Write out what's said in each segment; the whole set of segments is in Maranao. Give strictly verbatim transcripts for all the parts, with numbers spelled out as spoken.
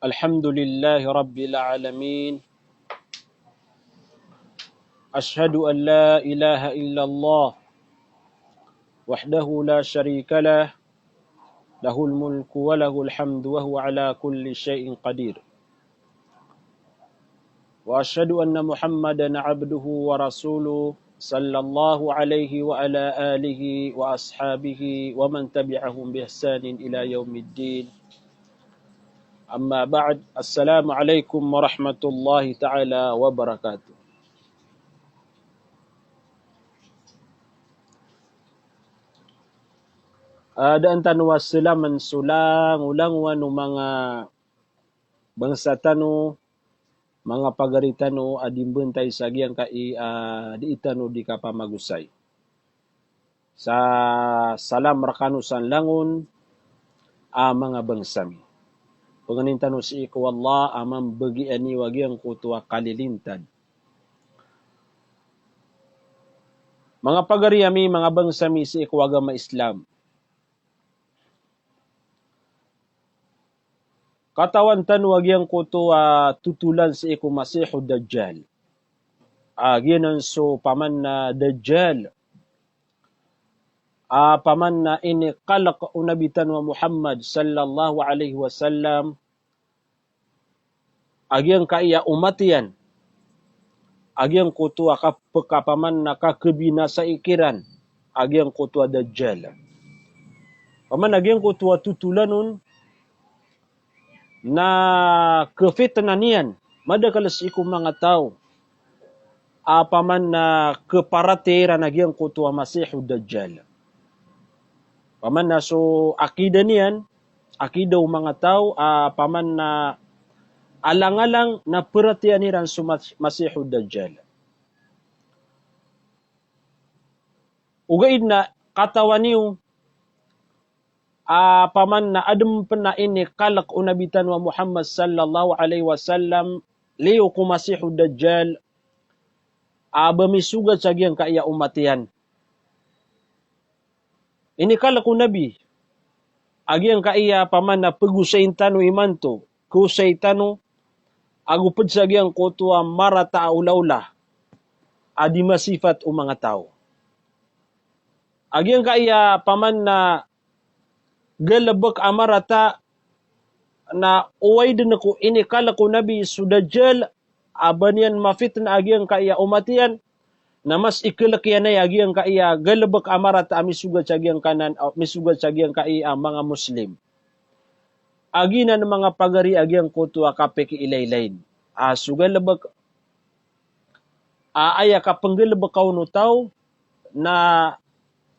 الحمد لله رب العالمين. أشهد أن لا إله إلا الله وحده لا شريك له، له الملك وله الحمد وهو على كل شيء قدير. وأشهد أن محمدا عبده ورسوله، صلى الله عليه وعلى آله وأصحابه ومن تبعهم بإحسان إلى يوم الدين. أما بعد، السلام عليكم ورحمة الله تعالى وبركاته. Ah, daan tano a selamen so langolangowan o manga bangsa tano, manga pagari tano a di mbantay sa giyangkai a dii tano di kapamagosay. Sa salam rekano san langon a manga bangsa mi. Pengenin tano sii ko Allah a mambagian iyo a giyangkoto a kalilintad. Manga pagari ami, manga bangsa mi sii ko agama Islam. Katawan tano a giyangkoto a totolan sii ko Masihud Dajjal. A giyanan so paman na Dajjal. A paman na inikalek o Nabi tano a Muhammad sallallahu alaihi wasallam a giyangkai a omat iyan a giyangkoto a kapekapaman na kakebinasai kiran a giyangkoto a Dajjal. Paman a giyangkoto a totolan on na kefitnaan iyan, madakel sii ko manga taw a paman na keparatiyaya iran a giyangkoto a Masihud Dajjal. Paman na so akida niyan, akida o manga taw a paman na alangalang na peratiyayaan iran so Mas-, Masihud Dajjal. Ogaid na katawan iyo a paman na aden pen a inikalek o Nabi tano a Muhammad sallallahu alaihi wasallam liyo ko Masihud Dajjal a ba misogat sa giyangkai a omat iyan. Inikalek o Nabi a giyangkai a paman na pegosayin tano imanto, kosay tano ago ped sa giyangkoto a marata a olaola a di masifat o manga taw. A giyangkai a paman na galebek a marata na oway den ko inikalek o Nabi so Dajjal a ba niyan mafitna a giyangkai a omat iyan, na mas ikelek iyan a giyangkai a galebek a marata a misogat sa giyangkanan, a misogat sa giyangkai a manga Muslim. A giyanan manga pagari a giyangkoto a kapekiilaylayin a so galebek a aya kapenggalebeka on o taw na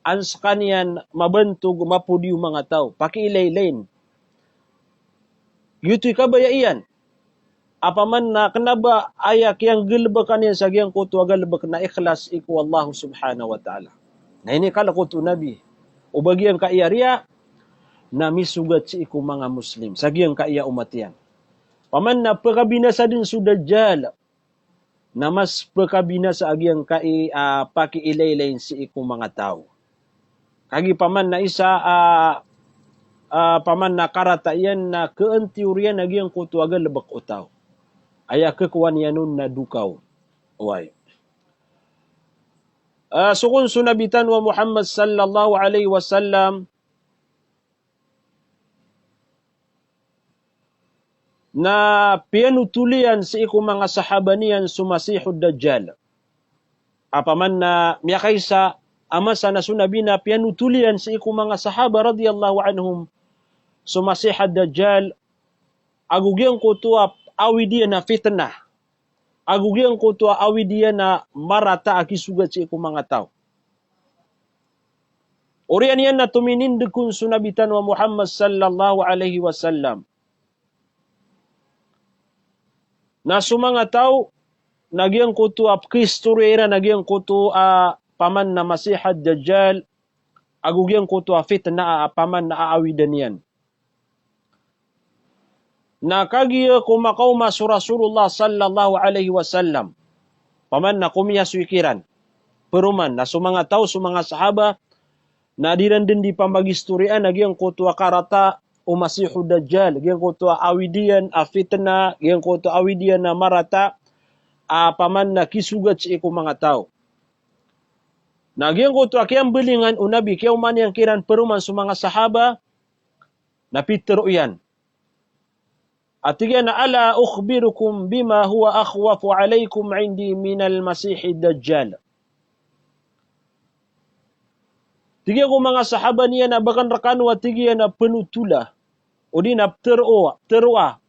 an sekaniyan mabantog mapodi o manga taw, pakiilaylayin. Giyoto i kabaya iyan. A paman na kena ba aya kiyanggalebeka niyan sa giyangkoto a galebek na ikhlas sii ko Allah subhanahu wa ta'ala. Na inikalek oto o Nabi o ba giyangkai a riya na misogat sii ko manga Muslim sa giyangkai a omat iyan. Paman na pekabinasa den so Dajjal na mas pekabinasa a giyangkai a pakiilaylayin sii ko manga taw. Kagiya paman na isa a, a paman na karata iyan na keantiyor iyan a giyangkoto a galebek o taw. Aya kekowa niyan on na dokaw. Oway. A, so kon so Nabi tano a Muhammad sallallahu alaihi wasallam na piyanotol iyan sii ko manga sahaba niyan so Masihud Dajjal. A paman na miyakaisa a masa na so Nabi na piyanotol iyan sii ko manga sahaba radiyallahu anhum so Masihud Dajjal, ago giyangkoto a awid iyan a fitnah, ago giyangkoto a awid iyan a marata a kisogat sii ko manga taw. Oriyan iyan na tominindeg kon so Nabi tano a Muhammad sallallahu alaihi wasallam. Na so manga taw na giyangkoto a pekiistoriya iran a giyangkoto a paman na Masihud Dajjal, ago giyangkoto a fitnah a paman na aawiden iyan. Na kagiya ko makaoma so Rasulullah sallallahu alaihi wasallam, paman na komiyasoy kiran. Peroman na so manga taw, so manga sahaba, na di ran den di pamagistoriyaan a giyangkoto a karata o Masihud Dajjal, giyangkoto a awid iyan a fitna, giyangkoto a awid iyan a marata, a paman na kisogat sii ko manga taw. Na giyangkoto a kiyambalingan o Nabi, kiyaoma niyan kiran paroman so manga sahaba, na pitharo iyan. A tig iyan a, "Ala ukhbirukum bima huwa akhwafu alaykum indi minal Masihid Dajjal." Tig iyan ko manga sahaba niyan a ba akn rkano a tig iyan a pnotola, odi na ptharoa, ptharoa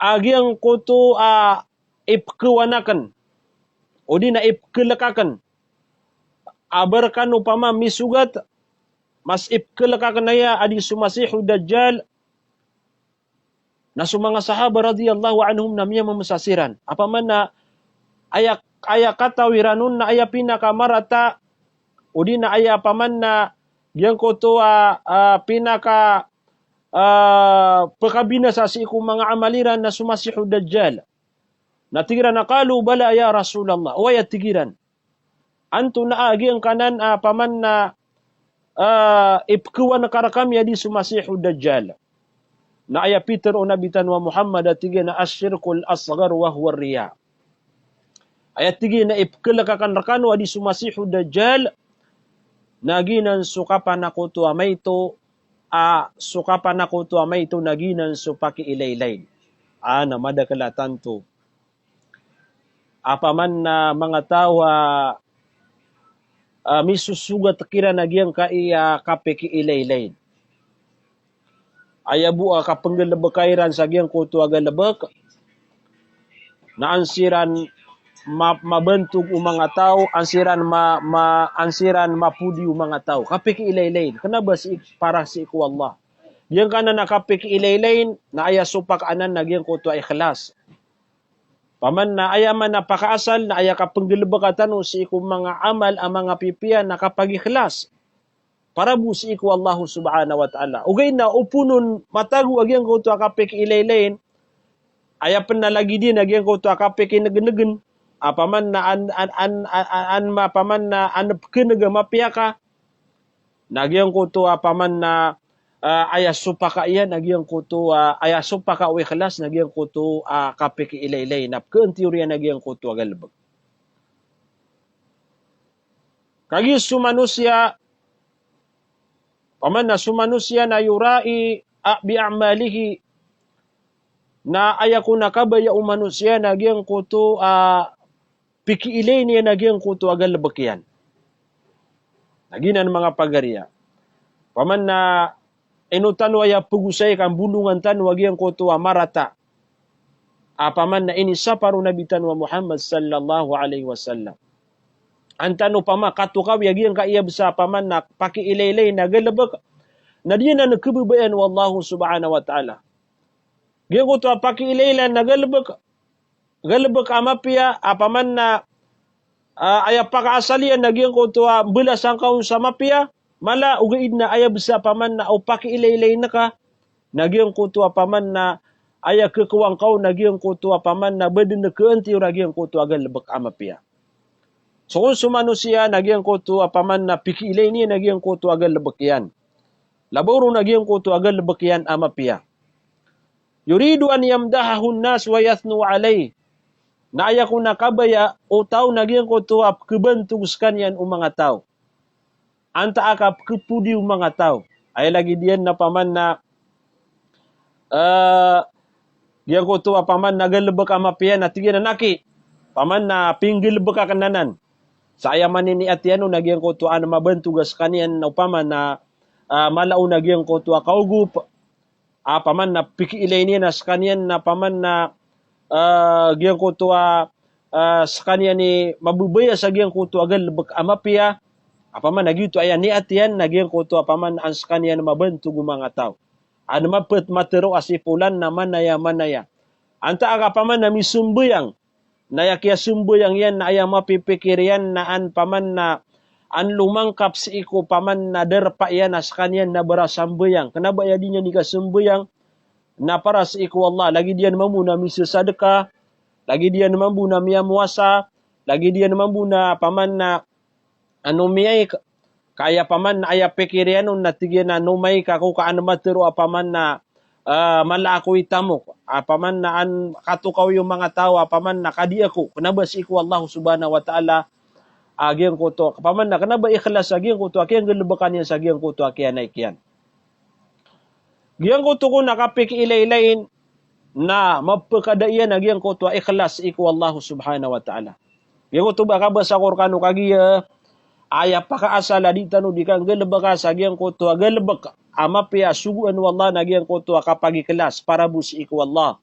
a giyangkoto a ipkhawan akn, odi na ipkhalk akn, a ba rkano pama misogat, mas ipkhalk akn aya a di so Masihud Dajjal. Na so manga sahaba radiyallahu anhum na miyamamsa siran. A paman na aya, aya katawi ran on na aya pinakamarata, odi na aya paman na giyangkoto a, a, pinaka, a, pkabinasa sii ko manga amal iran na so Masihud Dajjal. Na tig iran a, qalu bala ya Rasulallah. Oway, a tig iran. Antonaa a giyangkanan a paman na, a, ipkhawan ka rkami a di so Masihud Dajjal? Na aya pitharo o Nabi tano a Muhammad a tig iyan a, "Ash-shirkul asghar wa huwa riya." Aya tig iyan a ipkhalk akn rkano a di so Masihud Dajjal, na giyanan so kapanakoto a maito, a, so kapanakoto a maito na giyanan so pakiilaylayn. A, na madakl a tanto a paman na manga taw a, a, misosogat kiran a giyangkai a kapikiilaylayn. Aya bo a kapnggalbka iran sa giyangkoto a galbk, na an siran ma-, mabantog o manga taw, an siran ma-, ma-, an siran mapodi o manga taw. Kapikiilaylayn. Kna ba sii, para sii ko Allah. Giyangkanan a kapikiilaylayn, na aya sopak anan na giyangkoto a ikhlas. Paman na aya man a pakaasal na aya kapnggalbka tano sii ko manga amal a manga pipiya na kapagikhlas para bo sii ko Allah subhanahu wa ta'ala. Ogaid na opama on matago a giyangkoto a kapikiilaylayn, aya pn na lagid iyan a giyangkoto a kapikingngngan, a paman na an, an, an, an, an ma-, paman na an pkhangnga mapiya ka, na giyangkoto a paman na, ah, aya sopaka iyan na giyangkoto a, aya sopaka o ikhlas na giyangkoto a kapikiilaylay na pkhaantiyor iyan na giyangkoto a galbk. Kagiya so manosiya, paman na so manosiya na yura'i a, bi a'malihi, na aya kon a kabaya o manosiya na giyangkoto a pikiilay niyan a giyangkoto a galbk iyan. Na giyanan manga pagariya. Paman na ino tano aya pagosay ka mbolongan tano a giyangkoto a marata a paman na inisapar o Nabi tano a Muhammad sallallahu alaihi wasallam. An tano pama katokawi a giyangkaya bsa paman na pakiilaylay na galbk na di anan khababayaan o Allah subhanahu wa ta'ala. Giyangkoto a pakiilaylayan na galbk, galbk a mapiya, a paman na, ah, aya pakaasal iyan na giyangkoto a mbalasan ka on sa mapiya, mala ogaid na aya bsa paman na o pakiilaylayn ka, na giyangkoto a paman na aya khakowa ngka on na giyangkoto a paman na ba dn khaantiyor a giyangkoto a galbk a mapiya. So kon so manosiya na giyangkoto a paman na pikiilay niyan na giyangkoto a galbk iyan. Labaw ron a giyangkoto a galbk iyan a mapiya. Yuridu an yamdahahu an-nas wa yathnu alayh. Na aya kon a kabaya o taw na giyangkoto a pkhabantog skaniyan o manga taw. Antaa ka pkhapodi o manga taw. Aya lagid iyan na paman na, eh, giyangkoto a paman na galbk a mapiya na tig iyan a naki. Paman na pinggalbk akn anan. Sa aya maniniat iyan on na giyangkoto a an mabantog a skaniyan na opama na, ah, mala on a giyangkoto a kaogop. A paman na pikiilay niyan a skaniyan na paman na, ah, giyangkoto a, ah, skaniyan i mababaya sa giyangkoto a galbk a mapiya. A paman na giyoto aya niat iyan na giyangkoto a paman na an skaniyan mabantog o manga taw. An mapet matero a si polan na manaya, manaya. Antaa ka paman na misambayang. Na aya kiyasambayang iyan na aya mapipikir iyan na an paman na an lomangkap sii ko paman na darpa iyan a skaniyan na barasambayang. Kna ba aya di niyan di kasambayang na para sii ko Allah. Lagid iyan mambo na misasadka, lagid iyan mambo na miyamowasa, lagid iyan mambo na paman na ano miyaik, Ka aya paman na aya pikir iyan on na tig iyan a nomay ka ko ka an matero a paman na, ah, mala ako i tamok, a paman na an katokawi o manga taw a paman na kadi ako, kena ba sii ko Allah subhanahu wa ta'ala a giyangkoto, paman na kena ba ikhlas a giyangkoto a kiyanggalebeka niyan sa giyangkoto a kiyanay kiyan. Giyangkoto kon a kapikiilaylayin na mapekada iyan a giyangkoto a ikhlas sii ko Allah subhanahu wa ta'ala. Giyangkoto ba kabasa ko rekano kagiya, aya pakaasal a di tano di kanggalebeka sa giyangkoto a galebek a mapiya a sogoan o Allah na giyangkoto a kapagikhlas para bo sii ko Allah.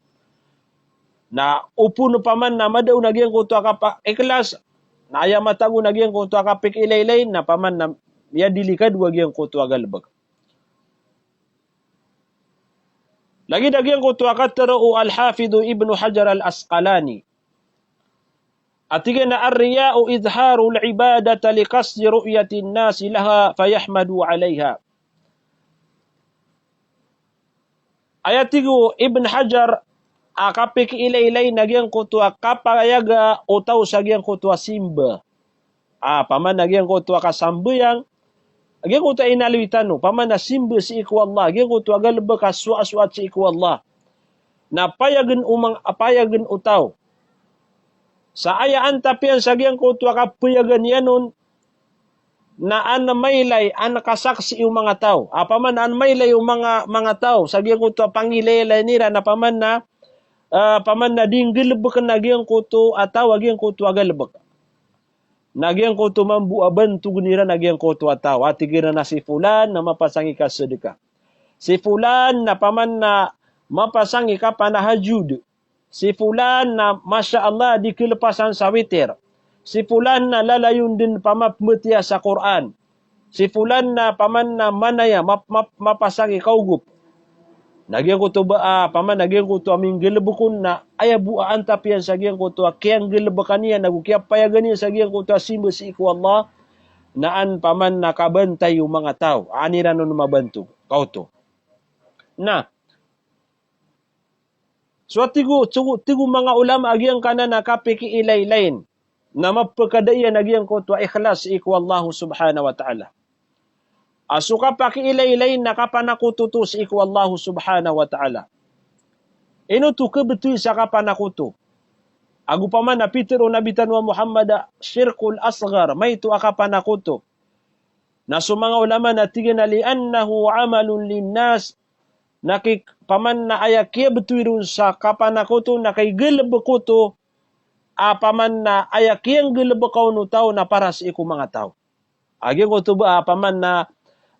Na opama paman na mada on a giyangkoto a kapa-, ikhlas, na aya matago na giyangkoto a kapikiilaylayin na paman na miyadelikado a giyangkoto a galebek. Lagid a giyangkoto a katero o Al-Hafidh Ibn Hajar Al-Asqalani a tig iyan a, "Ar-riya'u idharul ibadati li qasdi ru'yatin nasi laha fayahmadu 'alayha." Aya tig o Ibn Hajar a kapikiilaylay na giyangkoto a kapayaga o taw sa giyangkoto a simba. Ah, paman na giyangkoto a kasambayang, giyangkoto a inaloy tano, paman na simba sii ko Allah, giyangkoto a galebek a soasoat sii ko Allah. Na payagen o mang-, payagen o taw. Sa aya antapiyan sa giyangkoto a kapayagan iyan on, na an mailay, an kasaksi o manga taw. Ah, paman na an mailay o manga, manga taw sa giyangkoto a pangilaylayan iran na paman na, ah, paman na di nggalebeken a giyangkoto a taw a giyangkoto a galebek. Na giyangkoto mambo a bantogen iran a giyangkoto a taw. A tig iran a si fulan na mapasang i kasedeka. Si fulan na paman na mapasang i kapanahajud. Si fulan na, masha Allah, di kelepasan sa witir. Si fulan na lalayon den pamapemetiya sa Qur'an. Si fulan na paman na manaya, map-, map-, mapasang i kaogop. Na giyangkoto ba, ah, paman na giyangkoto a minggalebek on na aya bo a antapiyan sa giyangkoto a kiyanggalebekan iyan, ago kiyapayagan iyan sa giyangkoto a simba sii ko Allah, na an paman na kabantay o manga taw, an iran on mabantog, kaoto. Na, so a tig o, tig o, tig o manga ulama a giyangkanan a kapikiilaylayin na mapekada iyan a giyangkoto a ikhlas sii ko Allah subhanahu wa ta'ala. A so kapakiilaylayin na kapanakoto oto sii ko Allah subhanahu wa ta'ala. Ino oto kebetowi sa kapanakoto? Ago paman a pitero o Nabi tano a Muhammad a shirkul asghar, maito a kapanakoto. Na so manga ulama na tig iyan a li'annahu amalun linnas, na ki-, paman na aya kiyabetowi ron sa kapanakoto na kay galebek oto, a paman na aya kiyanggalebeka on o taw na para sii ko manga taw. A giyangkoto ba, a paman na,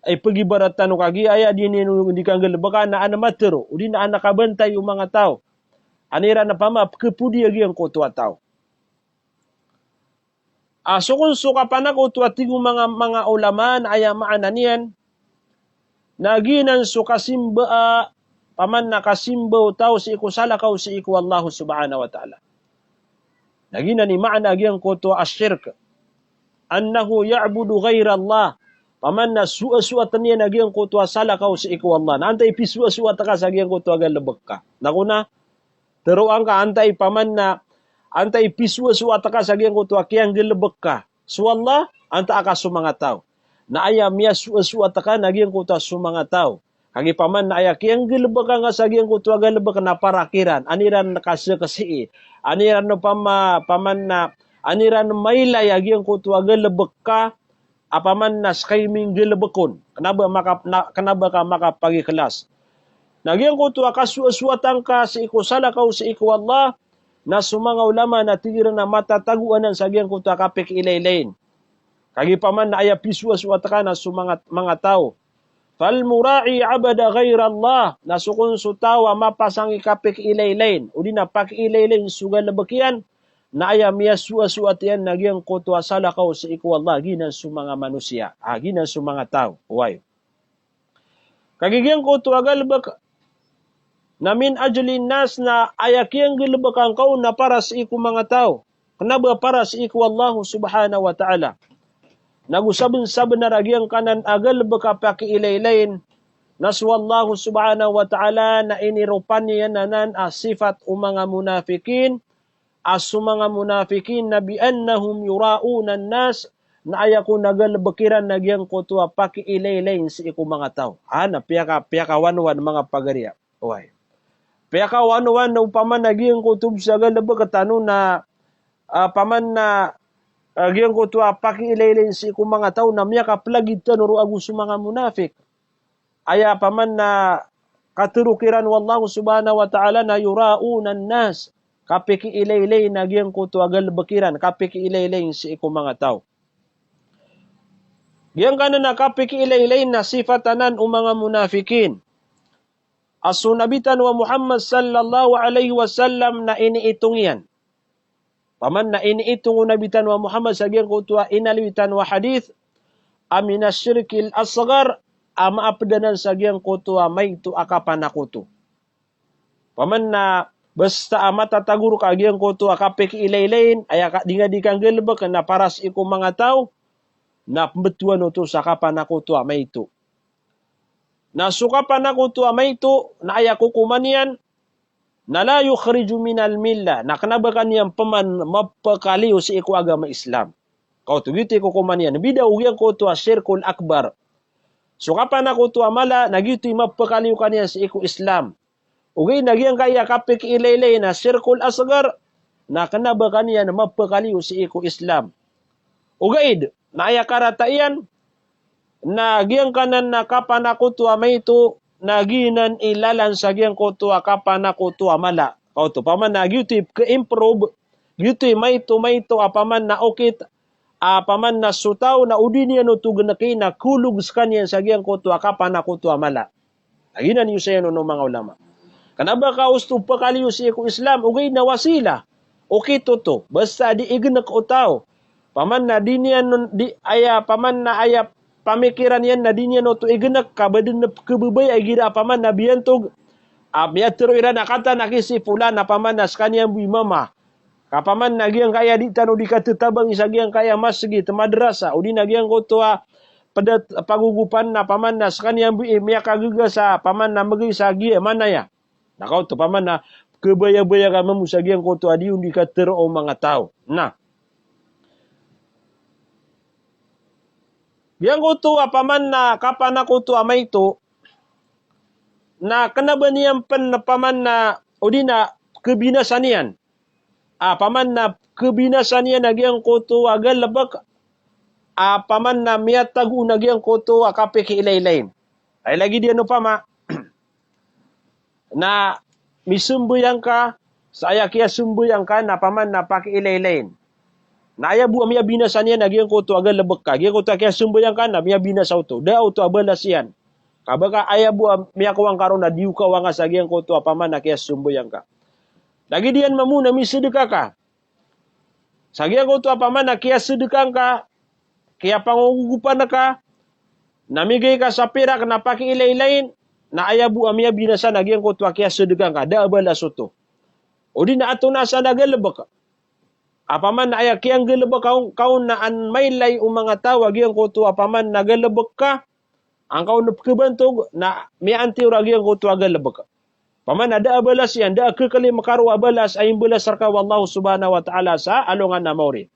ay, pegibarat tano kagiya aya di niyan di kanggalebeka na an matero, odi na an kabantay o manga taw. An iran na paman a pekepodi a giyangkoto a taw. A so kon so kapanakoto a tig o manga, manga ulama na aya maana niyan, na giyanan so kasimba a, paman na kasimba o taw sii ko salakaw sii ko Allah subhanahu wa ta'ala. Na giyanan i maana a giyangkoto a shirk. Annahu ya'budu ghayra Allah. Paman na soasoaten iyan a giyangkoto a salakaw sii ko Allah. Na antaa i pisoasoat ka sa giyangkoto a galebek ka? Na kona, teroang ka antaa i paman na, antaa i pisoasoat ka sa giyangkoto a kiyanggalebek ka? So Allah, antaa ka so manga taw? Na aya miyasoasoat ka na giyangkoto a so manga taw. Kagiya paman na aya kiyanggalebeka nga sa giyangkoto a galebek na para kiran, an iran kasaksii, an iran pama-, paman na, an iran mailay a giyangkoto a galebek ka, a paman na sekay minggalebek on. Kena ba maka-, na, kena ba ka makapagikhlas? Na giyangkoto a kasoasoatan ka sii ko salakaw sii ko Allah, na so manga ulama na tig iran a matatago anan sa giyangkoto a kapikiilaylayin. Kagiya paman na aya pisoasoat ka na so manga, manga taw. Fal mura'i abada ghayra Allah. Na so kon so taw a mapasang i kapikiilaylayin, odi na pakiilaylayin so galebek iyan, na aya miyasoasoat iyan na giyangkoto a salakaw sii ko Allah, giyanan so manga manosiya. Ah, giyanan so manga taw. Oway. Kagiya giyangkoto a galebek na min ajlin nas, na aya kiyanggalebeka ngka on na para sii ko manga taw. Kena ba para sii ko Allah subhanahu wa ta'ala. Na go saben-sabenar a giyangkanan a galebek a pakiilaylayin, na so Allah subhanahu wa ta'ala na iniropa niyan anan a sifat o manga munafikin, a so manga munafikin na bi annahum yura'unan nas, na aya kon a galebek iran na giyangkoto a pakiilaylayin sii ko manga taw. A, na piyaka, piyakawanwan manga pagariya. Oway. Piyakawanwan na opama na giyangkoto bo sa galebek tano na, ah, opama na, ah, giyangkoto a pakiilaylayin sii ko manga taw na miyakaplagid tano ron ago so manga munafik. Aya opama na katharo kiran o Allah subhanahu wa ta'ala na yura'unan nas. Kapikiilaylayin a giyangkoto a galebek iran, kapikiilaylayin sii ko manga taw. Giyangkanan a kapikiilaylayin na sifat anan o manga munafikin. A so Nabi tano a Muhammad sallallahu alaihi wasallam na iniitong iyan. Opama na iniitong o Nabi tano a Muhammad sa giyangkoto a inaloy tano a hadith, a minash shirkil asghar, a maaped anan sa giyangkoto a maito a kapanakoto. Opama na basta a matatago rka giyangkoto a kapikiilaylayin, aya ka, di nga di kanggalebek na para sii ko manga taw, na pembetowan oto sa kapanakoto a maito. Na so kapanakoto a maito, na aya kokoman iyan, na la yukhriju minal millah, na kena ba ka niyan peman mapekaliyo sii ko agama Islam. Kaoto, giyoto i kokoman iyan. Bida o giyangkoto a shirkul akbar. So kapanakoto a mala, na giyoto i mapekaliyo ka niyan sii ko Islam. Ogaid na giyangkaya kapikiilaylayin a shirkul asghar, na kena ba ka niyan mapekaliyo sii ko Islam. Ogaid na aya karata iyan, na giyangkanan a kapanakoto a maito, na giyanan i lalan sa giyangkoto a kapanakoto a mala. Kaoto, opama na giyoto i peke-improve, giyoto i maito, maito a opama na okit, a opama na so taw na o di niyan oto geneki na kolog sekaniyan sa giyangkoto a kapanakoto a mala. Lagid anan i osayan o manga ulama. Kena ba ka osto pekaliyo sii ko Islam, ogaid na wasila. Okit oto, basta di igenek o taw. Opama na di niyan, di, aya, opama na aya pamikiran iyan na di niyan oto igenek, ka ba den a pekebebaya igira opama na biyantog. A, miyatharo iran a kataan aki si Fulan, opama na sekaniyan bo i mama. Ka opama na giyangkaya di tano di katetabangi sa giyangkaya masgit, madrasa, odi na giyangkoto a pedet pagogopan na opama na sekaniyan bo i miyakagaga sa opama na megi sa giya manaya. Na kaoto opama na kebayabaya ka mambo sa giyangkoto a di on di katharo o manga taw. Na giyangkoto a opama na kapanakoto a maito, na kena ba niyan pen opama na odi na kebinasa niyan. A, opama na kebinasa niyan a giyangkoto a galebek, a, opama na miyatago on a giyangkoto a kapikiilaylayin. Ay lagid iyan opama na misembayang ka, sa aya kiyasembayang ka na opama na pakiilaylayin. Na aya bo a miyabinasa niyan a giyangkoto a galebek ka, giyangkoto a kiyasembayang ka na miyabinasa oto, da oto a balas iyan. Ka ba ka aya bo a miyakowa ngka ron na di o kawanga sa giyangkoto a opama na kiyasembayang ka. Lagid iyan mambo na misedeka ka. Sa giyangkoto a opama na kiyasedeka ngka, kiyapangogopan ka, na migay ka sa pirak na pakiilaylayin, na aya bo a miyabinasa na giyangkoto a kiyasedeka ngka, da a balas oto. Odi na atonasan a galebek. Opama na aya kiyanggalebek ka on, ka on na an mailay o manga taw a giyangkoto a opama na galebek ka, angka on pekebantog na miyaantiyor a giyangkoto a galebek. Opama na da a balas iyan, da a kekelim ka ron a balas a imbalas reka o Allah subhanahu wa ta'ala sa alongan a maori.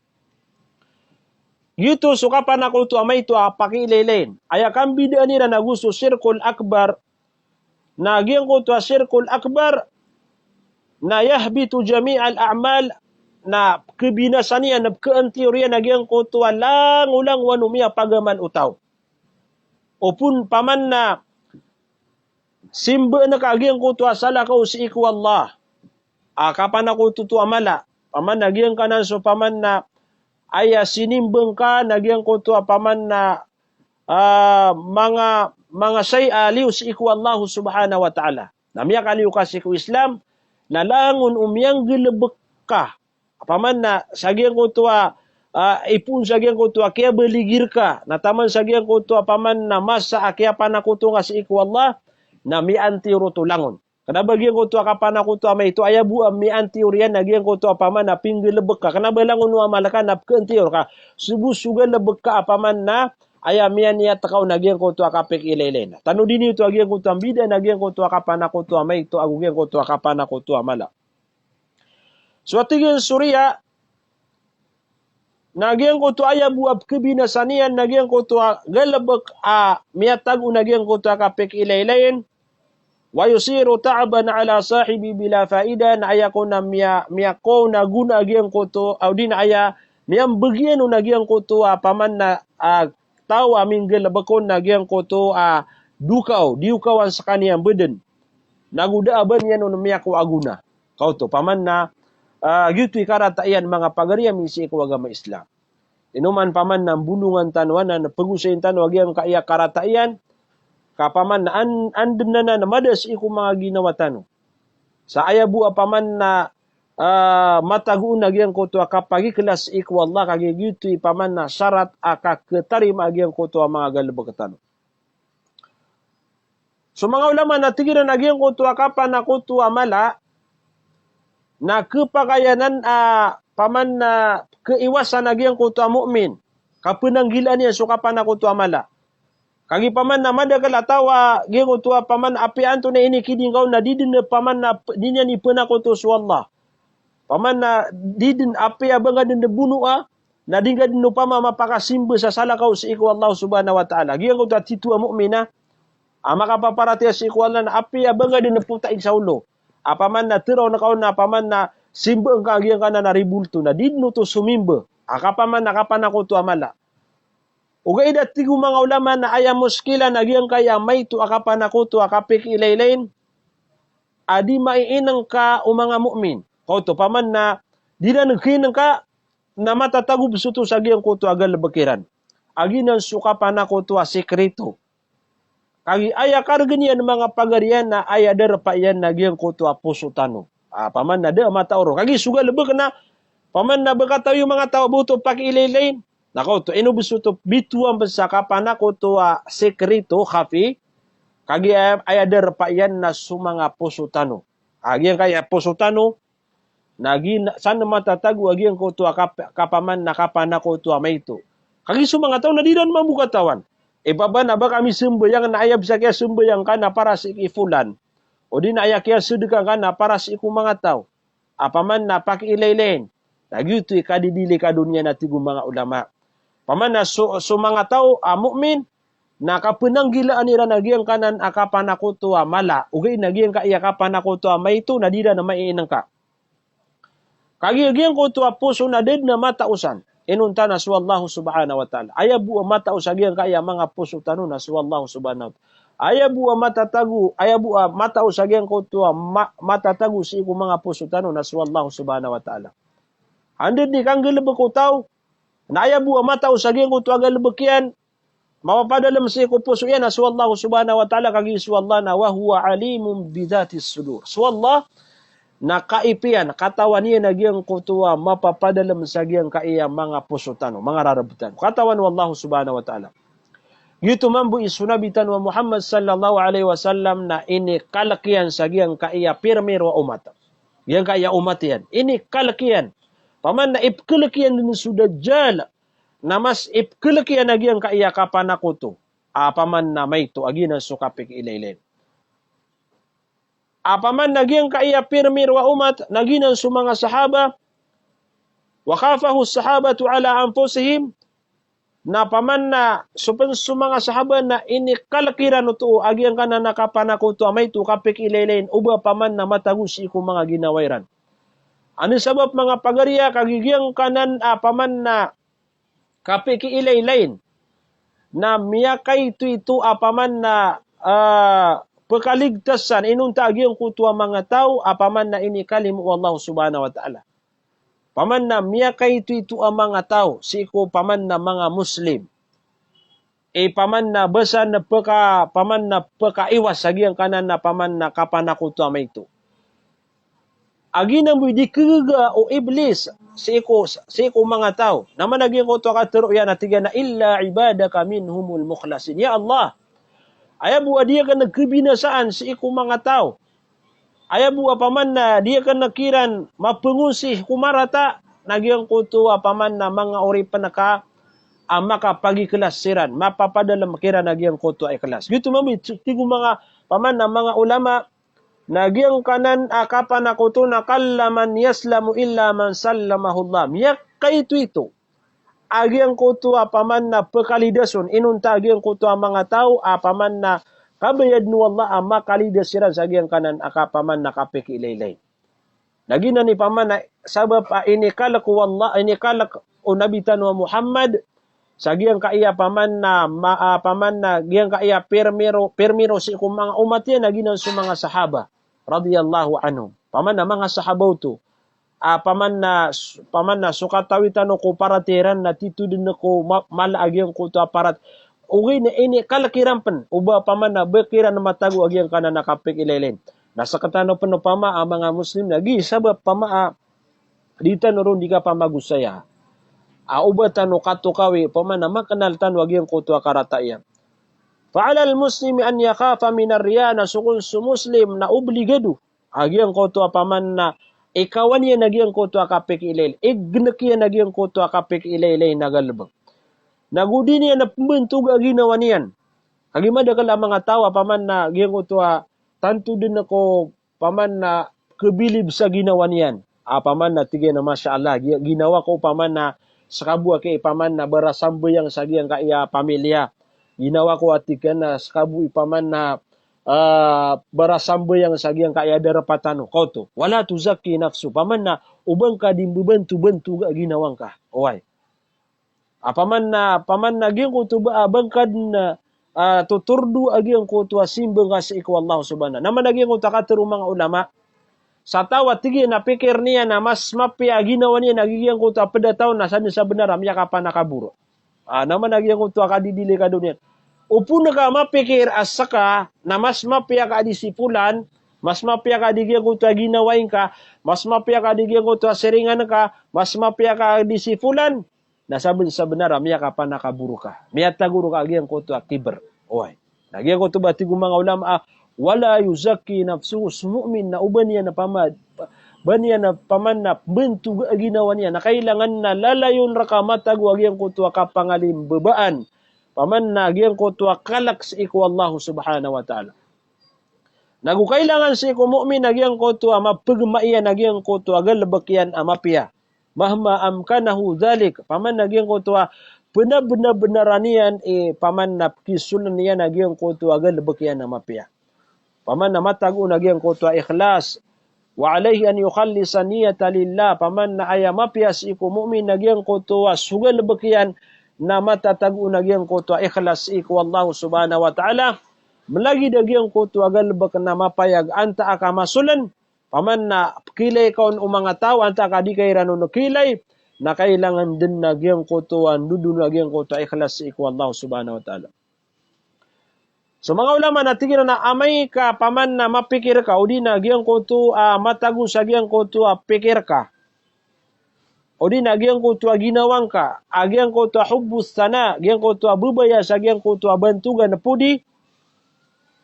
Giyoto so kapanakoto a maito a pakiilaylayin. Aya kambidaan iran ago so shirkul akbar, na giyangkoto a shirkul akbar, na yahbitu jami'al a'mal, na kebinasa niyan, na keantiyor iyan a giyangkoto a langolangowan o miyapagamal o taw. Opama na simbaan ka a giyangkoto a salakaw sii ko Allah. A kapanakoto oto a mala. Opama na giyangkanan so opama na aya sinimba ngka na giyangkoto a opama na, ah, manga, manga saya a liyo sii ko Allah subhanahu wa ta'ala. Na miyakaliyo ka sii ko Islam, na langon o miyanggalebek ka. Opama na sa giyangkoto a, ah, ipoon sa giyangkoto a kiyabaligir ka, na taman sa giyangkoto a opama na masa a kiyapanakoto ngka sii ko Allah, na miyaantiyor oto langon. Kena ba giyangkoto a kapanakoto a maito, aya bo a miyaantiyor iyan na giyangkoto a opama na pinggalebek ka. Kena ba langon o amal ka na pekeantiyor ka. Sobo so galebek ka a opama na aya miyaniyat ka on na giyangkoto a kapikiilaylayin. Tanodi niyo oto a giyangkoto a mbida na giyangkoto a kapanakoto a maito ago giyangkoto a kapanakoto a mala. So a tig iyan so riya, Na giyangkoto a aya bo a pkhabinasa niyan na giyangkoto a galbk a miyatago na giyangkoto a kapikiilaylayin. Wa yusiru ta'ban ala sahibi bila faida, na aya ko na miya, miyakaw na gona a giyangkoto, odi na aya miyambagian on a giyangkoto a paman na, a, taw a minggalbk on a giyangkoto a dokaw, di okawan skaniyan bdn. Nago da a ba niyan on miyakaw a gona. Kaoto, paman na, a, giyoto i karata iyan manga pagari ami sii ko agama Islam. Ino man paman na mbolongan tano anan, pagosayin tano a giyangkaya karata iyan, ka paman na an-, anda anan mada sii ko manga ginawa tano. Sa aya bo a paman na, a, matago on a giyangkoto a kapagikhlas sii ko Allah, kagiya giyoto i paman na sarat a kakhatarima a giyangkoto a manga galbk tano. So manga ulama na tig iran a giyangkoto a kapanakoto a mala, na khapakay anan a paman na khaiwasan a giyangkoto a mu'min. Kapnanggilaan iyan so kapanakoto a mala. Kagiya paman na madakl a taw a giyangkoto a paman apiya antonaa i inikiding ka on na di dn paman na p-, di niyan ipnakoto so Allah. Paman na di dn apiya ba nga dn bonoa, na di nga dn opama mapakasimba sa salakaw sii ko Allah subhanahu wa ta'ala. Giyangkoto a titho a mu'min a, a makapaparatiyaya sii ko Allah na apiya ba nga dn potaig sa olo. A paman na tharoon ka on na paman na simbaan ka giyangkanan a ribulto na di dn oto somimba. A kapaman na kapanakoto a mala. Ogaid a tig o manga ulama na aya muskila na giyangkaya maito a kapanakoto a kapikiilaylayin a di maiinngka o manga mu'min. Kaoto, paman na di ran khainngka na matatago bs oto sa giyangkoto a galbk iran. A giyanan so kapanakoto a sikrito. Kagiya aya kargn iyan manga pagari iyan na aya darpa iyan na giyangkoto a poso tano. A, paman na da a mataw ron. Kagiya so galbk na, paman na ba katawi o manga taw a ba oto pakiilaylayin. Na kaoto, ino bs oto bitowan bs sa kapanakoto a sikrito, khafi. Kagiya aya, aya darpa iyan na so manga poso tano. A, giyangkaya poso tano, na gina-, san matatago a giyangkoto a kap-, kapaman na kapanakoto a maito. Kagiya so manga taw na di ran mambo katawan. Ipaban a ba kami sambayang na aya bs a kiyasambayang ka na para sii ki fulan. Odi na aya kiyasadka ka na para sii ko manga taw. A paman na pakiilaylayin. Na giyoto i kadidilikado niyan a tig o manga ulama. Paman na so, so manga taw a mu'min, na kapnanggilaan iran a giyangkanan a kapanakoto a mala, ogaid na giyangkaya kapanakoto a maito na di ran maiinngka. Kagiya giyangkoto a poso na da dn a mataosan. Inonta na so Allah subhanahu wa ta'ala. Aya bo a mataos a giyangkaya manga poso tano na so Allah subhanahu wa ta'ala. Aya bo a matatago, aya bo a mataos a giyangkoto a ma-, matatago sii ko manga poso tano na so Allah subhanahu wa ta'ala. Anda dn i kanggalbk o taw, na aya bo a mataos a giyangkoto a galbk iyan, mapapadalm sii ko poso iyan na so Allah subhanahu wa ta'ala, kagiya so Allah na wa huwa alimun bidhatis sudur. So Allah na kaipiyan, katawan iyan a giyangkoto a mapapadalm sa giyangkaya manga poso tano, manga rarb tano. Katawan o Allah subhanahu wa ta'ala. Giyoto mambo i so Nabi tano a Muhammad sallallahu alaihi wasallam na inikalk iyan sa giyangkaya pirmiro a umat. Giyangkaya umat iyan. Inikalk iyan. Paman na ipklk iyan dn so Dajjal. Na mas ipklk iyan a giyangkaya kapanakoto a paman na maito a giyanan so kapikiilaylayin. A paman na giyangkaya pirmiro a umat na giyanan so manga sahaba, wa khafahu sahabatu ala anfusihim, na paman na so pn so manga sahaba na inikalk iran oto a giyangkanan a kapanakoto a maito kapikiilaylayin o ba paman na matago sii ko manga ginawa iran. Anda sabap manga pagari a kagiya giyangkanan a paman na kapikiilaylayin na miyakaitoito a paman na, ah, pkaligtasan inonta a giyangkoto a manga taw a paman na inikalimo o Allah subhanahu wa ta'ala. Paman na miyakaitoito a manga taw sii ko paman na manga Muslim. I paman na basa na pka, paman na pkaiwas a giyangkanan a paman na kapanakoto a maito. A giyanan bo i di kagaga o Iblis sii ko, sii ko manga taw. Na mana giyangkoto a katharo iyan a tig iyan a, "Illa ibadaka minhumul mukhlasin." Ya Allah, aya bo a di akn khabinasaan sii ko manga taw. Aya bo a paman na di akn kiran mapngosi ko marata, na giyangkoto a paman na manga oripn ka a makapagikhlas siran, mapapadalm kiran a giyangkoto a ikhlas. Giyoto mambo i tig o manga paman na manga ulama, na giyangkanan a kapanakoto na qalla man yaslamu illa man sallamahullah. Miyakaitoito a giyangkoto a paman na pkalidason, inonta a giyangkoto a manga taw a paman na kabayadn o Allah a makalidas iran sa giyangkanan a ka paman na kapikiilaylay. Na giyanan i paman na sabap a inikalk o Allah, inikalk o Nabi tano a Muhammad, sa giyangkaya paman na, ma-, a, paman na giyangkaya pirmiro, pirmiro sii ko manga omat iyan na giyanan so manga sahaba, radiyallahu anhum. Paman na manga sahaba oto, a, paman na, paman na so katawi tano ko paratiyaya iran na tito dn ko ma-, mala a giyangkoto a parat-, ogaid na inikalk iran pn, o ba paman na ba kiran matago a giyangkanan a kapikiilaylay. Na sktano pn opama a manga Muslim na giya sabap opama a di tano ron di kapamagosaya. A, o ba tano katokawi, opama na maknal tano a giyangkoto a karata iyan. Fa alal muslimi an yakhafa minar riya, na so kon so Muslim na obligado a giyangkoto a paman na ikawan iyan a giyangkoto a kapikiilaylay. Ignk iyan a giyangkoto a kapikiilaylay na galbk. Na go di niyan a pmbantog a ginawa niyan. Kagiya madakl a manga taw a paman na giyangkoto a tanto dn ko paman na kabilib sa ginawa niyan. A, paman na tig iyan a, "Masha Allah, gi-, ginawa ko paman na skabo a ki paman na barasambayang sa giyangkaya pamilya. Ginawa ko," a tig iyan, "na skabo i paman na, ah, barasambayang sa giyangkaya darpa tano." Kaoto. Wala tuzakki nafsu. Paman na o ba ngka di mbabanto-banto a ginawa ngka. Oway. A, paman na, paman na giyangkoto ba, a, ba ngka dn, a, totordo a giyangkoto a simba ngka sii ko Allah subhanahu. Na mana giyangkoto a katharo o manga ulama. Sa taw a tig iyan a pikir iyan a mas mapiya a ginawa niyan a giyangkoto a pd a taw na sa dn sa bnar a miyakapanakaboro. A, na mana giyangkoto a kadidilikado niyan. Opama ka mapikir a ska na mas mapiya ka di si Fulan, mas mapiya ka di giyangkoto a ginawa ingka, mas mapiya ka di giyangkoto a siringan ka, mas mapiya ka di si Fulan, na sabn sa bnar a miyakapanakaboro ka. Miyatago rka a giyangkoto a kibr. Oway. Na giyangkoto ba tig o manga ulama a, wala yuzakki nafsuhu, so mu'min na o ba niyan a pama-, ba niyan a paman na pmbantog a ginawa niyan. Na kailangan na lalayon rka matago a giyangkoto a kapangalimbabaan. Paman na giyangkoto a kalk sii ko Allah subhanahu wa ta'ala. Na go kailangan sii ko mu'min a giyangkoto a mapgma iyan a giyangkoto a galbk iyan a mapiya. Mahma amkanahu dhalik. Paman na giyangkoto a pnabnabnaran iyan i paman na pkisoln iyan a giyangkoto a galbk iyan a mapiya. Paman na matago na giyangkoto a ikhlas. Wa alayhi an yukhallisa niyata lillah. Paman na aya mapiya sii ko mu'min na giyangkoto a so galbk iyan na matatago na giyangkoto a ikhlas sii ko Allah subhanahu wa ta'ala. Mlagid a giyangkoto a galbk na mapayag antaa ka masoln. Paman na pkilay ka on o manga taw, antaa ka di ka iran on kilay, na kailangan dn na giyangkoto a ndodon a giyangkoto a ikhlas sii ko Allah subhanahu wa ta'ala. So manga ulama na tig iran a amay ka paman na mapikir ka, odi na giyangkoto a matago sa giyangkoto a pikir ka. Odi na giyangkoto a ginawa ngka, a giyangkoto a hubbus sana, giyangkoto a babaya sa giyangkoto a bantogan a podi,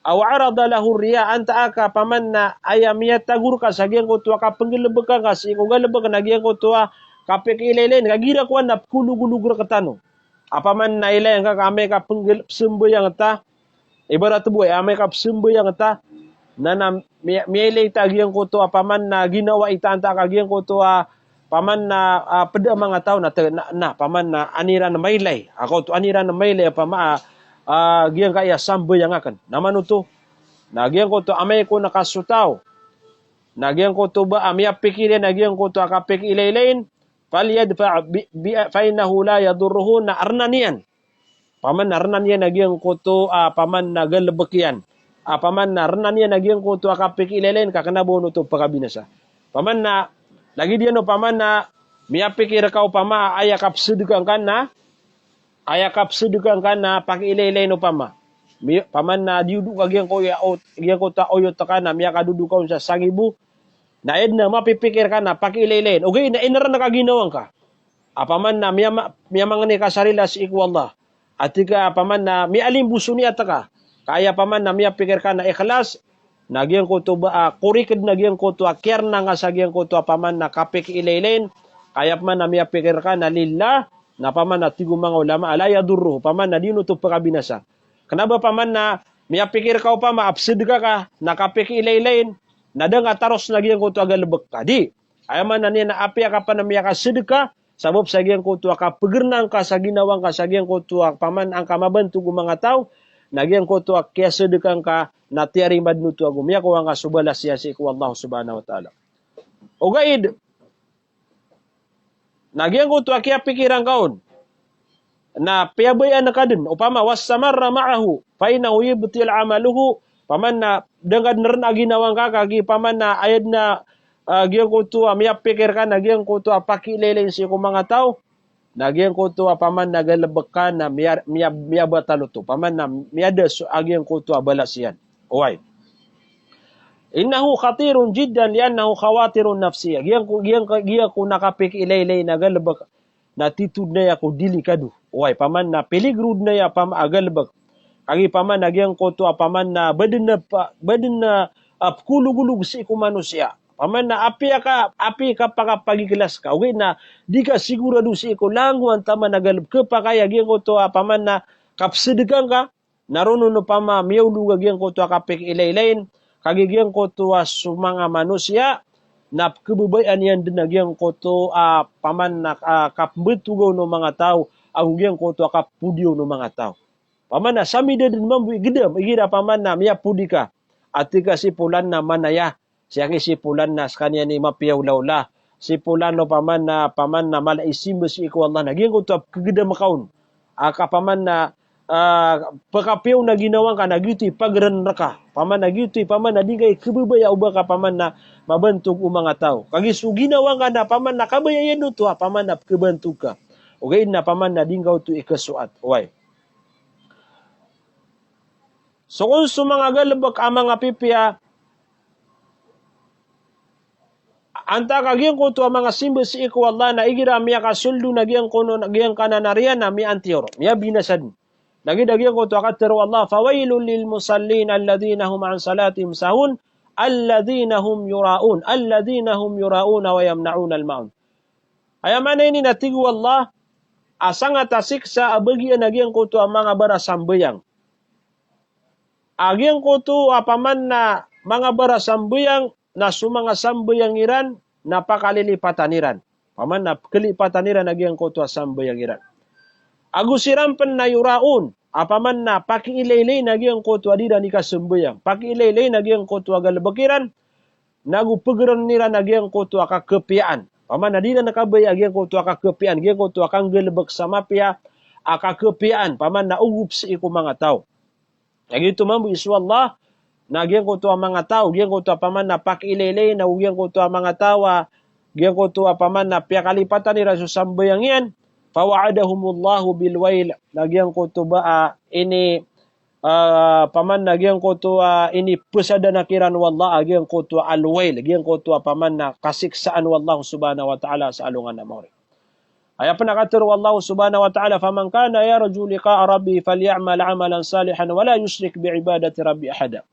aw arada lahu riya, antaa ka paman na aya miyatago rka sa giyangkoto a kapnggalbka ngka sii ko galbk na giyangkoto a kapikiilaylayin, kagira kowan na pkologolog rktano. A paman na ilay ngka ka amay ka pnggal-, psambayang ta, ibarat bo, eh, amay ka psambayang ta, na, na miya-, miyailay ta a giyangkoto a paman na ginawa ita antaa ka giyangkoto a paman na, ah, pd a manga taw na, na, na paman na an iran mailay. Ako to an iran mailay a pama, ah, ah, giyangkaya sambayang akn. Na mano to? Na giyangkoto amay ko na kasotaw. Na giyangkoto ba, ah, miyapikir iyan a giyangkoto a kapikiilaylayin, falyadfa bi, bi, fa innahu la yadurruhu, na rnan iyan. Paman na rnan iyan a giyangkoto a paman na galbk iyan. A paman na rnan iyan a giyangkoto a kapikiilaylayin ka kna ba on oto pkabinasa. Paman na, lagid iyan o paman na miyapikir ka opama a aya kapsdka ngka na, aya kapsdka ngka na pakiilaylayin opama. Mi-, paman na diyodok ka giyangko-, ya-, o-, giyangkoto a oyot ka na miyakadodok ka on sa sangibo. Na aya dn a mapipikir ka na pakiilaylayin. Ogaid na inrn ka ginawa ngka. A paman na miyama-, miyamangni ka sa rila sii ko Allah. A tig ka a paman na miyalimbo so niyat ka. Ka aya paman na miyapikir ka na ikhlas. Na giyangkoto ba, ah, korikd na giyangkoto a kiyarna ngka sa giyangkoto a paman na kapikiilaylayin. Ka aya paman na miyapikir ka na lillah. Na paman na tig o manga ulama a la yadurruhu. Paman na di on oto pkabinasa. Kna ba paman na miyapikir ka opama a psdka ka na kapikiilaylayin. Na da ngka taros na giyangkoto a galbk ka. Di. Aya maana niyan na apiya ka paman a miyakasdka, sabap sa giyangkoto a kapegernang ka sa ginawa ngka sa giyangkoto a paman angka mabantog o manga taw, na giyangkoto a kiyasadeka ngka na tiyarima den oto ago miyakowa ngka so balas iyan sii ko Allah subhanahu wa ta'ala. Ogaid, na giyangkoto a kiyapikiran ka on, na piyabayaan ka den, opama, wastamarra ma'ahu, fa innahu yubtil amaluhu, paman na da ngka den ren a ginawa ngka, kagiya paman na aya den a, ah, giyangkoto a miyapikir ka, na giyangkoto a pakiilaylayin sii ko manga taw, na giyangkoto a paman na galebek ka na miya-, miya-, miyabatal oto, paman na miyada so a giyangkoto a balas iyan. Oway. Innahu khatirun jiddan li'annahu khawatirun nafsiyah. Giyangko, giyangko, giyangko na kapikiilaylay na galebek na tito den aya ko delikado. Oway, paman na peligro den aya pama a galebek. Kagiya paman na giyangkoto a paman na ba den a pa-, ba den a, ah, pekologolog sii ko manosiya. Paman na apiya ka, apiya ka pakapagiklas ka. Ogaid na di ka sigorado sii ko langowan taman a galebek. Kepakay a giyangkoto a paman na kapesadeka ngka, na roo no pama miyaolog a giyangkoto a kapikiilaylayin, kagiya giyangkoto a so manga manosiya, na pekebabayaan iyan den a giyangkoto a paman na, ah, kapembetogaw o manga taw, ago giyangkoto a kapodiyaw o manga taw. Paman na samida den mambo i gedam, igira paman na miyapodi ka. Ati ka si polan na manaya, siyaki si polan na sekaniyan i mapiya olaola. Si polan o paman na, paman na mala i simba sii ko Allah na giyangkoto a pekegedam ka on. Aka paman na, ah, pekapiya on a ginawa ngka na giyoto i pageren reka. Paman na giyoto i paman na di ngka i kebebaya o ba ka paman na mabantog o manga taw. Kagiya so ginawa ngka na paman na kabaya iyan oto a paman na pekebantog ka. Ogaid na paman na di ngka oto i kesoat. Oway. So kon so manga galebek a manga pipiya, antaa ka giyangkoto a manga simba sii ko Allah na igira miyakasoldo na giyangkono, na giyangkanan a riya na miyaantiyor, miyabinasa den. Lagid a giyangkoto a katero o Allah, "Fawailul lil musallin alladhina hum an salatihim sahun, alladhina hum yura'un, alladhina hum yura'una wa yamna'unal ma'un." Aya maana ini na tig o Allah, a sangat a siksa a bagian a giyangkoto a manga barasambayang. A giyangkoto a paman na manga barasambayang na so manga sambayang iran na pakalilipatan iran. Paman na pekelipatan iran a giyangkoto a sambayang iran. Ago siran pen na yura'un, a paman na pakiilaylay na giyangkoto a di iran ikasambayang. Pakiilaylay na giyangkoto a galebek iran, nago pegeren iran a giyangkoto a kakepiyaan. Paman na di iran kabaya a giyangkoto a kakepiyaan, giyangkoto a kanggalebek sa mapiya a kakepiyaan. Paman na ogop sii ko manga taw. Lagid oto mambo i so Allah, na giyangkoto a manga taw, giyangkoto a paman na pakiilaylay, na giyangkoto a manga taw a, giyangkoto a paman na piyakalipatan iran so sambayang iyan, fawa'adahumullahu bil wail, na giyangkoto ba a ini, ah, paman na giyangkoto a inipesadanak iran o Allah a giyangkoto a al-wail, giyangkoto a paman na kasiksaan o Allah subhanahu wa ta'ala sa alongan a maori. Aya pen a katero o Allah subhanahu wa ta'ala, "Faman kana yarju liqa'a rabbih falya'mal 'amalan salihan wa la yushrik bi'ibadati rabbih ahada."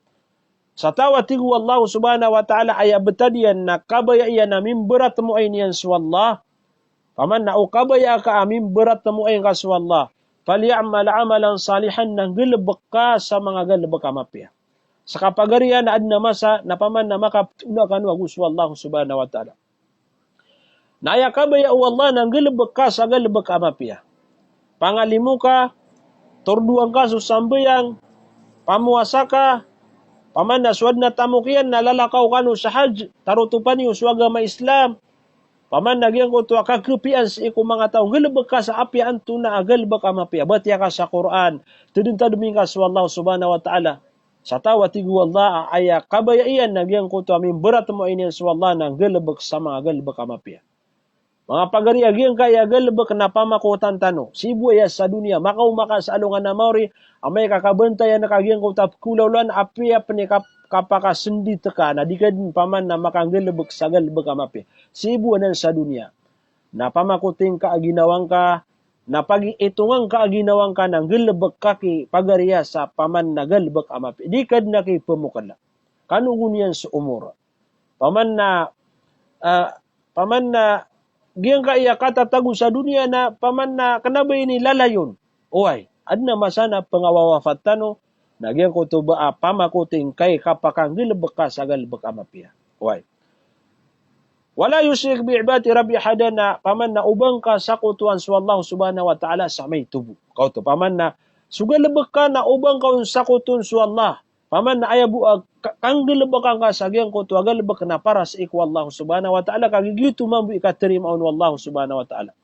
Sa taw a tig o Allah subhanahu wa ta'ala aya betad iyan na kabaya iyan a mimberatmoay niyan so Allah, paman na o kabaya ka a mimberatmoay ngka so Allah, "Falya'mal 'amalan salihan," na nggalebek ka sa manga galebek a mapiya. Sa kapagariya na aden a masa na paman na makapetona kano ago so Allah subhanahu wa ta'ala. Na aya kabaya o Allah na nggalebek ka sa galebek a mapiya. Pangalimo ka, tordoan ka so sambayang, pamowasa ka, paman na so aden a tamok iyan na lalakaw kano sa hajj, tarotopan iyo so agama Islam, paman na giyangkoto a kakepiyaan sii ko manga taw, nggalebek ka sa apiya antonaa a galebek a mapiya, batiya ka sa Qur'an, tedentademi ngka so Allah subhanahu wa ta'ala. Sa taw a tig o Allah a aya kabaya iyan na giyangkoto a mimberatmoay niyan so Allah na nggalebek sa manga galebek a mapiya. Manga pagari a giyangkaya galebek na pamakotan tano. Sii bo aya sa doniya, makaoma ka sa alongan a maori, amay ka kabantayan ka giyangkoto a pekolaolaan, apiya pen i kap-, kapakasendit ka, na di ka den paman na makanggalebek sa galebek a mapiya. Sii bo anan sa doniya. Na pamakoting ka a ginawa ngka, na pagiitongan ka a ginawa ngka na nggalebek ka ki pagariya sa paman na galebek a mapiya. Di ka den a ki pemokela. Kano goniyan so omor. Paman na, ah, paman na giyangkaya katatago sa doniya na paman na kena ba ini lalayon. Oway, aden a masa na pengawawafat tano, na giyangkoto ba a pamakoting ka i kapakanggalebek ka sa galebek a mapiya. Oway. Wala yushrik bi ibadati rabbi ahada, na paman na oba ngka sakotowan so Allah subhanahu wa ta'ala sa maito bo. Kaoto, paman na so galebek ka na oba ngka on sakotowan so Allah. Paman na aya bo a ka-, kanggalebeka ngka sa giyangkoto a galebek na para sii ko Allah subhanahu wa ta'ala, ka giyoto mambo i katarima on o Allah subhanahu wa ta'ala.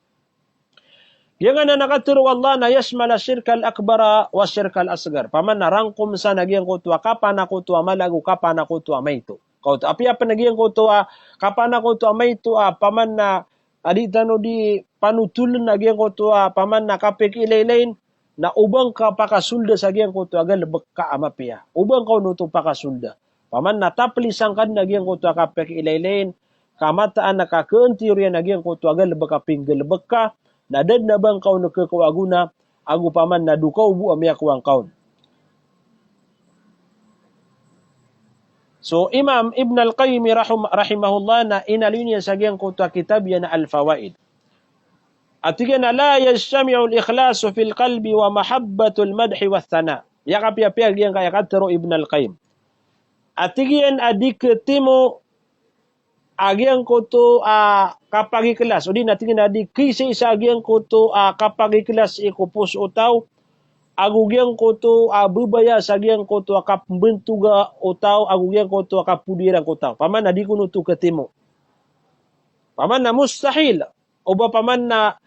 Giyangkanan a katharo o Allah na yashmal ash-shirkal akbara wash-shirkal asghar. Paman na rangkom san a giyangkoto a kapanakoto a mala ago kapanakoto a maito. Kaoto, apiya pen a giyangkoto a kapanakoto a maito a paman na a di tano di panotolen a giyangkoto a paman na kapakiilaylayin, na oba ngka pakasolda sa giyangkoto a galebek ka a mapiya. Oba ngka on oto pakasolda. Paman na taplisa ngka den a giyangkoto a kapakiilaylayin, ka mataan a kakeentiyoriyan a giyangkoto a galebek a pinggalebek ka, na da den a ba ngka on kekawa gona, ago paman na dokaw bo a miyakowa ngka on. So, Imam Ibn Al-Qayyim rahum-, rahimahullah na inaloy niyan sa giyangkoto a kitab iyan a Al-Fawaid. A tig iyan a, "La yajtami'u al-ikhlasu fil qalbi wa mahabbatul madhi wa thana." Aya kapiyapiya giyangkaya katharo o Ibn Al-Qayyim. A tig iyan a di ketimo a giyangkoto a kapagikhlas, odi na tig iyan a di kisaisa a giyangkoto a kapagikhlas sii ko poso o taw, ago giyangkoto a bebaya sa giyangkoto a kapembentoga o taw, ago giyangkoto a kapodiyaran ko taw. Paman na di kon oto ketimo. Paman na mustahil. Oba paman na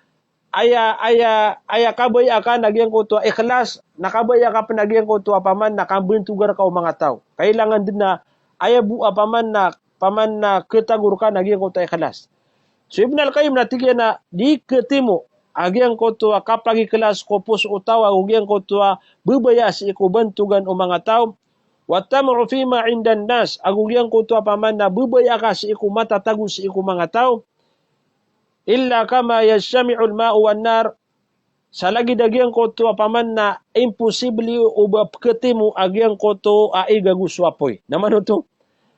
aya, aya, aya kabaya ka na giyangkoto a ikhlas, na kabaya ka pen a giyangkoto a paman na kambentogar ka o manga taw. Kailangan den na aya bo a paman na, paman na ketagor ka na giyangkoto a ikhlas. So Ibn Al-Qayyim na tig iyan a di ketimo a giyangkoto a kapagikhlas ko poso o taw, ago giyangkoto a bebaya sii ko bentogan o manga taw. Wa tama'u fima indan nas, ago giyangkoto a paman na bebaya ka sii ko matatago sii ko manga taw. Illa kama yajtami'ul ma'u wan nar, sa lagid a giyangkoto a paman na imposible o ba ketimo a giyangkoto a ig ago so apoy. Na mano oto?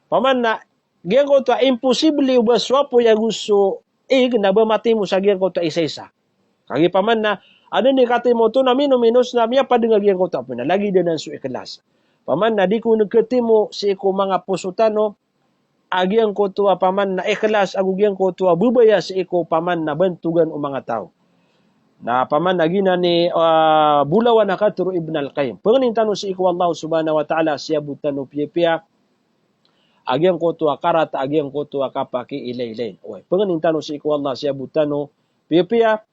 Paman na giyangkoto a imposible o ba so apoy ago so ig na ba matimo sa giyangkoto a isaisa. Kagiya paman na aden i katimo oto na mino-minos na miyapadeng a giyangkoto a apoy na lagid anan so ikhlas. Paman na di kon ketimo sii ko manga poso tano a giyangkoto a paman na ikhlas ago giyangkoto a bebaya sii ko paman na bentogan o manga taw. Na paman na giyanan i, ah, bolawan a katharo o Ibn Al-Qayyim. Pengnin tano sii ko Allah subhanahu wa ta'ala, siyabot tano piyapiya a giyangkoto a karat a giyangkoto a kapakiilaylayin. Oway, pengnin tano sii ko Allah, siyabot tano piyapiya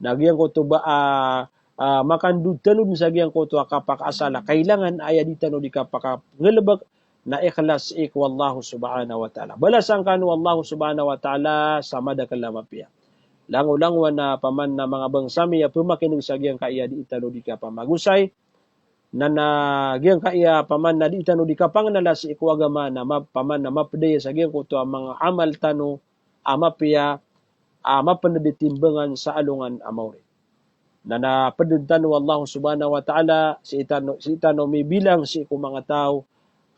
na giyangkoto ba, ah, ah, makandod tano den sa giyangkoto a kapakaasal a kailangan aya di tano di kapakagalebek na ikhlas sii ko Allah subhanahu wa ta'ala. Balasan kano o Allah subhanahu wa ta'ala sa madakel a mapiya. Langolangowan a paman na manga bangsa mi a pemakineg sa giyangkaya di tano di kapamagosay, na, na giyangkaya paman na di tano di kapangenala sii ko agama na ma-, paman na mapedaya sa giyangkoto a manga amal tano a mapiya, a mapened i timbangan sa alongan a maori. Na, na peden tano o Allah subhanahu wa ta'ala, sii tano, sii tano mibilang sii ko manga taw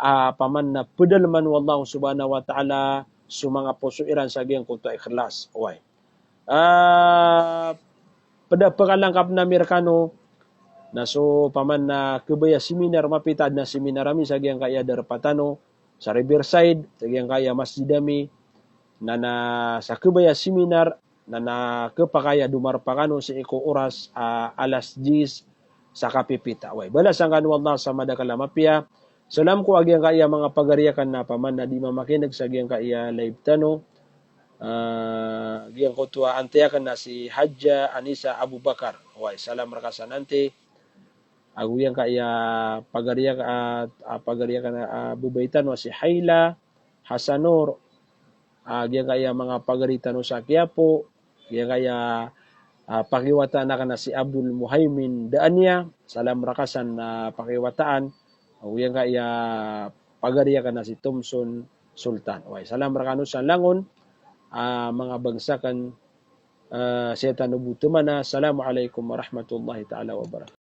a paman na pedaleman o Allah subhanahu wa ta'ala so manga poso iran sa giyangkoto a ikhlas. Oway. Ah, peda pekalangkap ami rekano, na so paman na kebaya seminar, mapita aden a seminar ami sa giyangkaya darpa tano sa Riverside, sa giyangkaya masjid ami, na, na sa kebaya seminar, na, na kepakay a domarpa kano sii ko oras a alas diyes sa kapipita. Oway, balasan kano o Allah sa madakel a mapiya. Salam ko a giyangkaya manga pagari aken na paman na di mamakineg sa giyangkaya live tano. Ah, giyangkoto a ante aken na si Hadja Anisa Abubakar. Oway, salam reka san ante. Ago giyangkaya pagari ak-, ah, ah, pagari aken, ah, bebay tano a si Haila Hasanor. Ah, giyangkaya manga pagari tano sa Quiapo, giyangkaya, ah, pakiwataan aken a si Abdul Muhaimin Daania, salam reka san, ah, pakiwataan, ago giyangkaya pagari aken a si Thomson Sultan. Oway, salam rekano san langon, ah, manga bangsa aken, ah, sii tano bo temana. Assalamu alaikum warahmatullahi ta'ala wabarakatuh.